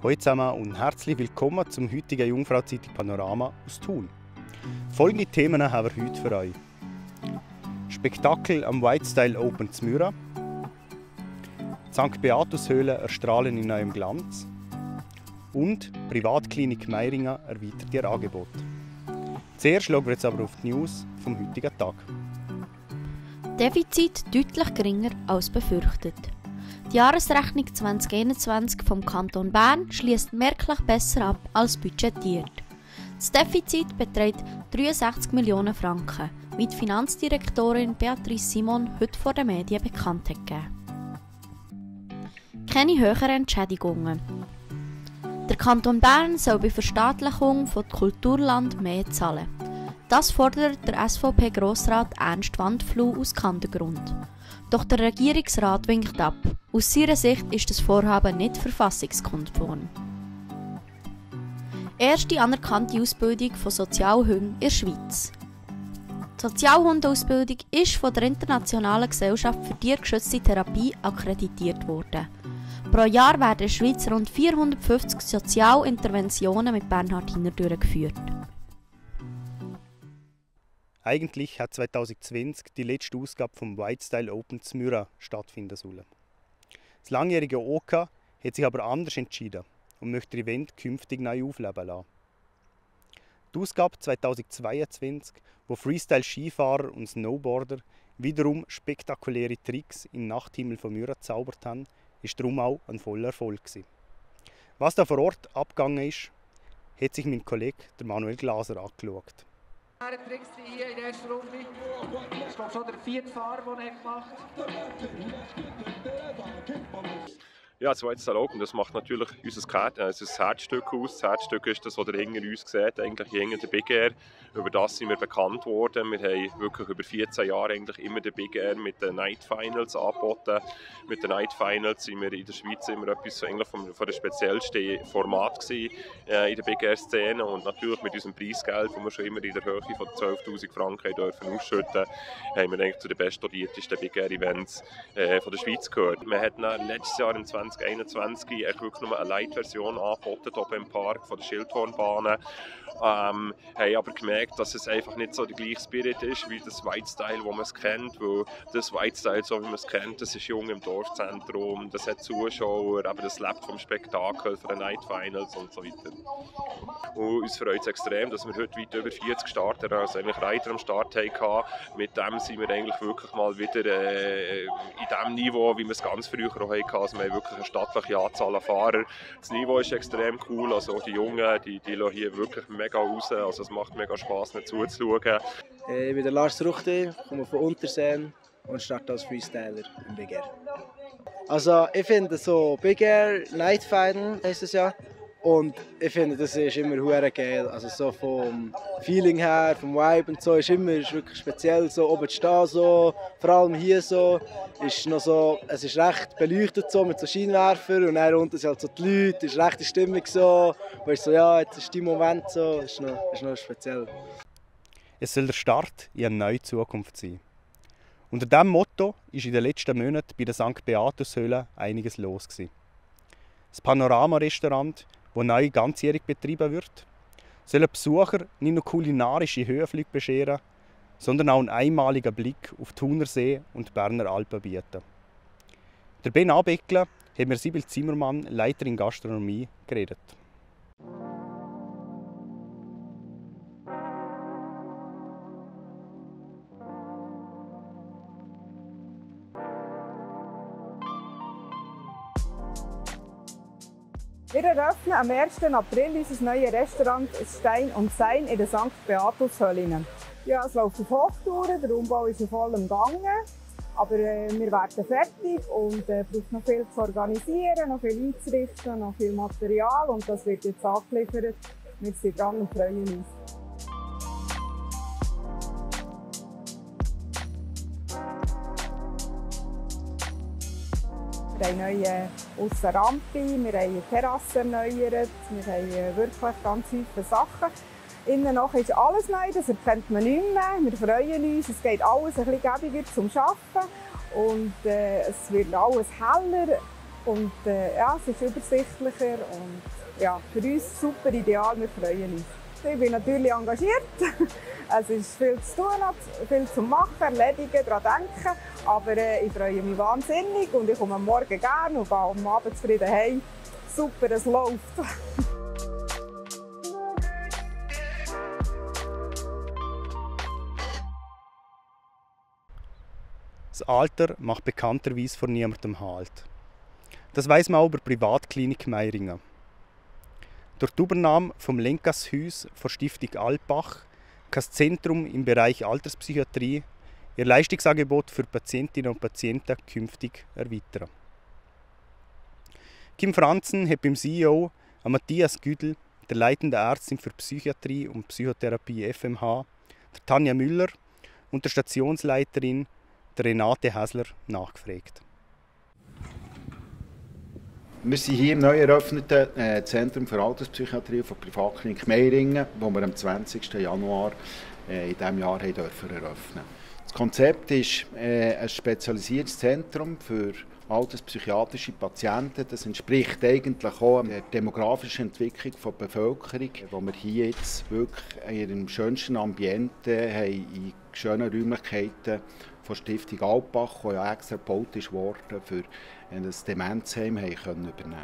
Hallo zusammen und herzlich willkommen zum heutigen Jungfrau-Zeitung Panorama aus Thun. Folgende Themen haben wir heute für euch. Spektakel am White Style Open zu Myra. St. Beatushöhle erstrahlen in neuem Glanz. Und Privatklinik Meiringen erweitert ihr Angebot. Zuerst schauen wir jetzt aber auf die News vom heutigen Tag. Defizit deutlich geringer als befürchtet. Die Jahresrechnung 2021 vom Kanton Bern schließt merklich besser ab als budgetiert. Das Defizit beträgt 63 Millionen Franken, wie die Finanzdirektorin Beatrice Simon heute vor den Medien bekannt hat gegeben. Keine höheren Entschädigungen. Der Kanton Bern soll bei Verstaatlichung von Kulturland mehr zahlen. Das fordert der SVP-Grossrat Ernst Wandfluh aus Kandergrund. Doch der Regierungsrat winkt ab. Aus seiner Sicht ist das Vorhaben nicht verfassungskonform. Erste anerkannte Ausbildung von Sozialhunden in der Schweiz. Die Sozialhundeausbildung ist von der Internationalen Gesellschaft für tiergeschützte Therapie akkreditiert worden. Pro Jahr werden in der Schweiz rund 450 Sozialinterventionen mit Bernhardiner durchgeführt. Eigentlich hat 2020 die letzte Ausgabe vom White Style Open zu Myra stattfinden sollen. Das langjährige OK hat sich aber anders entschieden und möchte das Event künftig neu aufleben lassen. Die Ausgabe 2022, wo Freestyle-Skifahrer und Snowboarder wiederum spektakuläre Tricks im Nachthimmel von Myra gezaubert haben, ist darum auch ein voller Erfolg gewesen. Was da vor Ort abgegangen ist, hat sich mein Kollege der Manuel Glaser angeschaut. Tricks wie hier in der ersten Runde. Das ist glaube schon der vierte Fahrer, den er gemacht hat. Ja, das White Style Open, das macht natürlich unser Herzstück aus. Das Herzstück ist das, was ihr hinter uns seht, eigentlich hinter der Big Air. Über das sind wir bekannt worden. Wir haben wirklich über 14 Jahre eigentlich immer den Big Air mit den Night Finals angeboten. Mit den Night Finals sind wir in der Schweiz immer etwas eigentlich von der speziellsten Format gewesen, in der Big Air Szene. Und natürlich mit unserem Preisgeld, das wir schon immer in der Höhe von 12'000 Franken dürfen ausschütten, haben wir eigentlich zu den bestdotiertesten Big Air Events von der Schweiz gehört. Wir hatten letztes Jahr im 2021 wirklich nur eine Light-Version angeboten hier im Park von der Schildhornbahnen. Haben aber gemerkt, dass es einfach nicht so der gleiche Spirit ist wie das White Style, wo man es kennt. Weil das White Style, so wie man es kennt, das ist jung im Dorfzentrum, das hat Zuschauer, aber das lebt vom Spektakel, von den Night Finals und so weiter. Und uns freut es extrem, dass wir heute weit über 40 Starter, also eigentlich Reiter am Start hatten. Mit dem sind wir eigentlich wirklich mal wieder in dem Niveau, wie wir es ganz früher auch hatten. Also wir haben wirklich eine stattliche Anzahl an Fahrern. Das Niveau ist extrem cool, also auch die Jungen, die lassen hier wirklich mega raus. Also es macht mega Spass, nicht zuzuschauen. Ich bin der Lars Ruchte, komme von Unterseen und starte als Freestyler im Big Air. Also ich finde so Big Air Night Final heisst es ja. Und ich finde, das ist immer hure geil. Also so vom Feeling her, vom Vibe und so ist wirklich speziell so oben zu stehen so. Vor allem hier so ist noch so, es ist recht beleuchtet so mit so Scheinwerfern und dann unten sind halt so die Leute, ist recht die Stimmung so. Und ist so, ja, jetzt ist dein Moment so, ist noch speziell. Es soll der Start in eine neue Zukunft sein. Unter diesem Motto ist in den letzten Monaten bei der St. Beatushöhle einiges los gewesen. Das Panorama-Restaurant, das neu ganzjährig betrieben wird, sollen Besucher nicht nur kulinarische Höhenflüge bescheren, sondern auch einen einmaligen Blick auf die Thunersee und die Berner Alpen bieten. Der Ben Abeckler hat mir Sibyl Zimmermann, Leiterin Gastronomie, geredet. Wir eröffnen am 1. April unser neues Restaurant «Stein und Sein» in der St. Beatushöhle. Ja, es läuft auf Hochtouren, der Umbau ist in vollem Gange. Aber wir werden fertig und braucht noch viel zu organisieren, noch viel einzurichten, noch viel Material und das wird jetzt angeliefert. Wir sind dran und freuen uns. Wir haben neue Aussenrampe, wir haben eine Terrasse erneuert, wir haben wirklich ganz viele Sachen. Innen noch ist alles neu, das erkennt man nicht mehr. Wir freuen uns, es geht alles ein bisschen gäbiger zum Arbeiten und es wird alles heller und ja, es ist übersichtlicher und ja, für uns super ideal, wir freuen uns. Ich bin natürlich engagiert, es ist viel zu tun, viel zu machen, erledigen, daran denken, aber ich freue mich wahnsinnig und ich komme am Morgen gerne und gehe am Abend zufrieden heim. Super, es läuft. Das Alter macht bekannterweise vor niemandem Halt. Das weiss man auch über die Privatklinik Meiringen. Durch die Übernahme vom Lenkashaus der Stiftung Alpbach kann das Zentrum im Bereich Alterspsychiatrie ihr Leistungsangebot für Patientinnen und Patienten künftig erweitern. Kim Franzen hat beim CEO Matthias Güdel, der leitenden Ärztin für Psychiatrie und Psychotherapie FMH, der Tanja Müller und der Stationsleiterin der Renate Häsler nachgefragt. Wir sind hier im neu eröffneten Zentrum für Alterspsychiatrie von Privatklinik Meiringen, das wir am 20. Januar in diesem Jahr eröffnen durften. Das Konzept ist ein spezialisiertes Zentrum für alterspsychiatrische Patienten. Das entspricht eigentlich auch der demografischen Entwicklung der Bevölkerung, wo wir hier jetzt wirklich in ihrem schönsten Ambiente haben, in schönen Räumlichkeiten von Stiftung Alpbach, die ja extra gebaut wurde, für ein Demenzheim übernehmen können.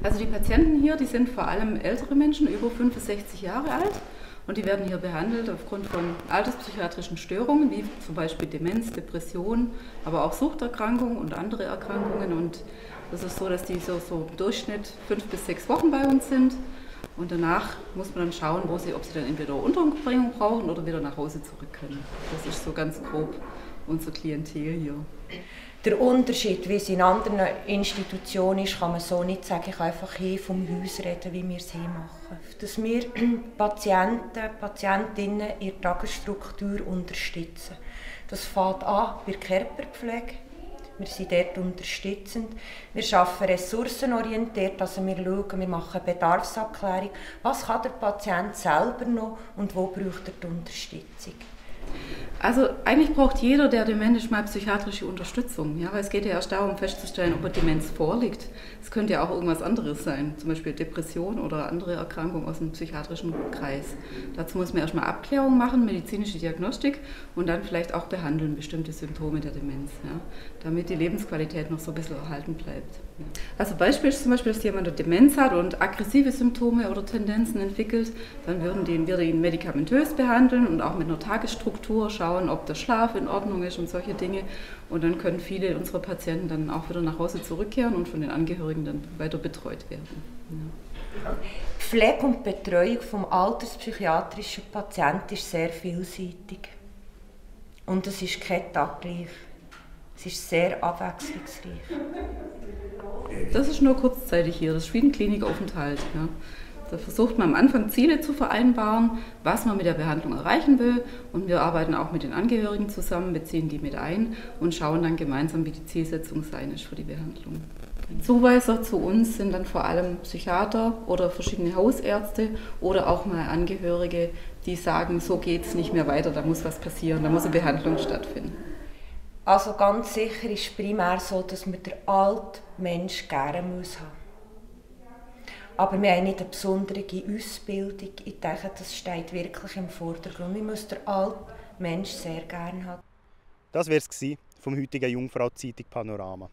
Also die Patienten hier, die sind vor allem ältere Menschen, über 65 Jahre alt. Und die werden hier behandelt aufgrund von alterspsychiatrischen Störungen, wie zum Beispiel Demenz, Depression, aber auch Suchterkrankungen und andere Erkrankungen. Und das ist so, dass die so im Durchschnitt 5 bis 6 Wochen bei uns sind. Und danach muss man dann schauen, ob sie dann entweder Unterbringung brauchen oder wieder nach Hause zurück können. Das ist so ganz grob unser Klientel hier. Der Unterschied, wie es in anderen Institutionen ist, kann man so nicht sagen. Ich kann einfach hier vom Haus reden, wie wir es hier machen. Dass wir Patienten, Patientinnen in der Tagesstruktur unterstützen. Das fängt an bei der Körperpflege. Wir sind dort unterstützend. Wir arbeiten ressourcenorientiert, also wir schauen, wir machen Bedarfsabklärung. Was kann der Patient selber noch und wo braucht er die Unterstützung? Also eigentlich braucht jeder, der dement ist, mal psychiatrische Unterstützung. Ja, weil es geht ja erst darum festzustellen, ob Demenz vorliegt. Es könnte ja auch irgendwas anderes sein, zum Beispiel Depression oder andere Erkrankungen aus dem psychiatrischen Kreis. Dazu muss man erstmal Abklärung machen, medizinische Diagnostik und dann vielleicht auch behandeln, bestimmte Symptome der Demenz, ja, damit die Lebensqualität noch so ein bisschen erhalten bleibt. Ja. Also Beispiel ist zum Beispiel, dass jemand eine Demenz hat und aggressive Symptome oder Tendenzen entwickelt, dann würden wir ihn medikamentös behandeln und auch mit einer Tagesstruktur schauen, ob der Schlaf in Ordnung ist und solche Dinge. Und dann können viele unserer Patienten dann auch wieder nach Hause zurückkehren und von den Angehörigen dann weiter betreut werden. Ja. Pflege und Betreuung vom alterspsychiatrischen Patienten ist sehr vielseitig. Und es ist kein Tag gleich. Es ist sehr abwechslungsreich. Das ist nur kurzzeitig hier, das ist wie ein Klinikaufenthalt. Ja. Da versucht man am Anfang Ziele zu vereinbaren, was man mit der Behandlung erreichen will. Und wir arbeiten auch mit den Angehörigen zusammen, beziehen die mit ein und schauen dann gemeinsam, wie die Zielsetzung sein ist für die Behandlung. Zuweiser zu uns sind dann vor allem Psychiater oder verschiedene Hausärzte oder auch mal Angehörige, die sagen, so geht es nicht mehr weiter, da muss was passieren, da muss eine Behandlung stattfinden. Also ganz sicher ist es primär so, dass man den alten Menschen gerne haben muss. Aber wir haben nicht eine besondere Ausbildung. Ich denke, das steht wirklich im Vordergrund. Wir müssen den alten Menschen sehr gerne haben. Das war es vom heutigen Jungfrau-Zeitung Panorama.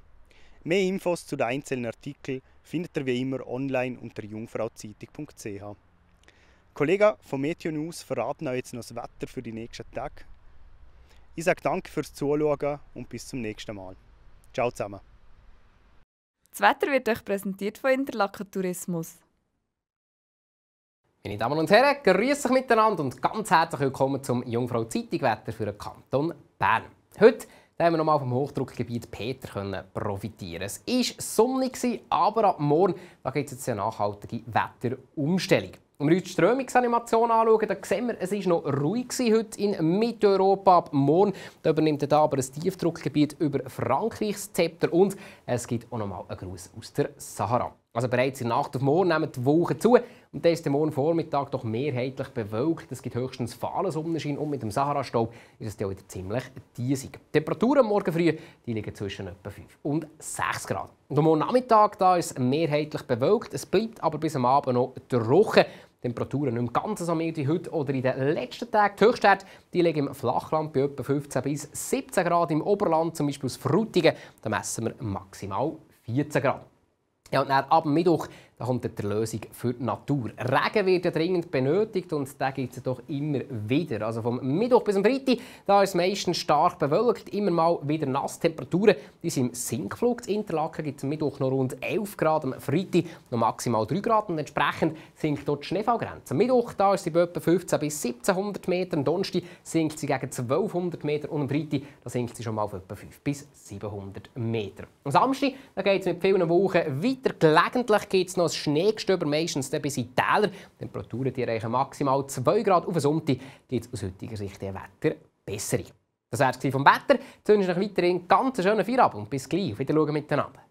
Mehr Infos zu den einzelnen Artikeln findet ihr wie immer online unter jungfrauzeitung.ch. Kollegen von Meteo News verraten euch jetzt noch das Wetter für die nächsten Tage. Ich sage danke fürs Zuschauen und bis zum nächsten Mal. Ciao zusammen. Das Wetter wird euch präsentiert von Interlaken Tourismus. Meine Damen und Herren, grüß euch miteinander und ganz herzlich willkommen zum Jungfrau Zeitung Wetter für den Kanton Bern. Heute haben wir nochmal vom Hochdruckgebiet Peter profitieren. Es war sonnig, aber ab morgen gibt es jetzt eine nachhaltige Wetterumstellung. Wenn wir uns die Strömungsanimation anschauen, dann sehen wir, es war noch ruhig heute in Mitteleuropa. Ab morgen übernimmt aber ein Tiefdruckgebiet über Frankreichs Zepter und es gibt auch noch mal einen Gruß aus der Sahara. Also bereits in der Nacht auf morgen nehmen die Wolken zu und dann ist der morgen Vormittag doch mehrheitlich bewölkt. Es gibt höchstens fahlen Sonnenschein und mit dem Sahara-Staub ist es dann wieder ziemlich diesig. Die Temperaturen morgen früh die liegen zwischen etwa 5 und 6 Grad. Und am morgen Nachmittag da ist es mehrheitlich bewölkt. Es bleibt aber bis am Abend noch trocken. Die Temperaturen nicht mehr ganz so mild wie heute oder in den letzten Tagen. Die Höchstwerte die liegen im Flachland bei etwa 15 bis 17 Grad. Im Oberland, zum Beispiel aus Frutigen, da messen wir maximal 14 Grad. Ja, und dann ab dem Mittwoch da kommt die Lösung für die Natur. Regen wird ja dringend benötigt und den gibt es doch immer wieder. Also vom Mittwoch bis zum Freitag da ist es meistens stark bewölkt, immer mal wieder nass. Temperaturen die sind im Sinkflug. In Interlaken gibt es am Mittwoch noch rund 11 Grad, am Freitag noch maximal 3 Grad und entsprechend sinkt dort die Schneefallgrenze. Am Mittwoch da ist sie bei etwa 15 bis 1700 Meter, am Donnerstag sinkt sie gegen 1200 Meter und am Freitag da sinkt sie schon mal auf etwa 5 bis 700 Meter. Am Samstag geht es mit vielen Wolken weiter. Gelegentlich gibt es noch Schneegestöber, meistens bis in die Täler. Die Temperaturen die erreichen maximal 2 Grad. Auf den Sonntag gibt es aus heutiger Sicht der Wetterbesserung. Das war es vom Wetter. Jetzt wünsche ich euch weiterhin ganz schönen Feierabend und bis gleich. Auf Wiedersehen miteinander.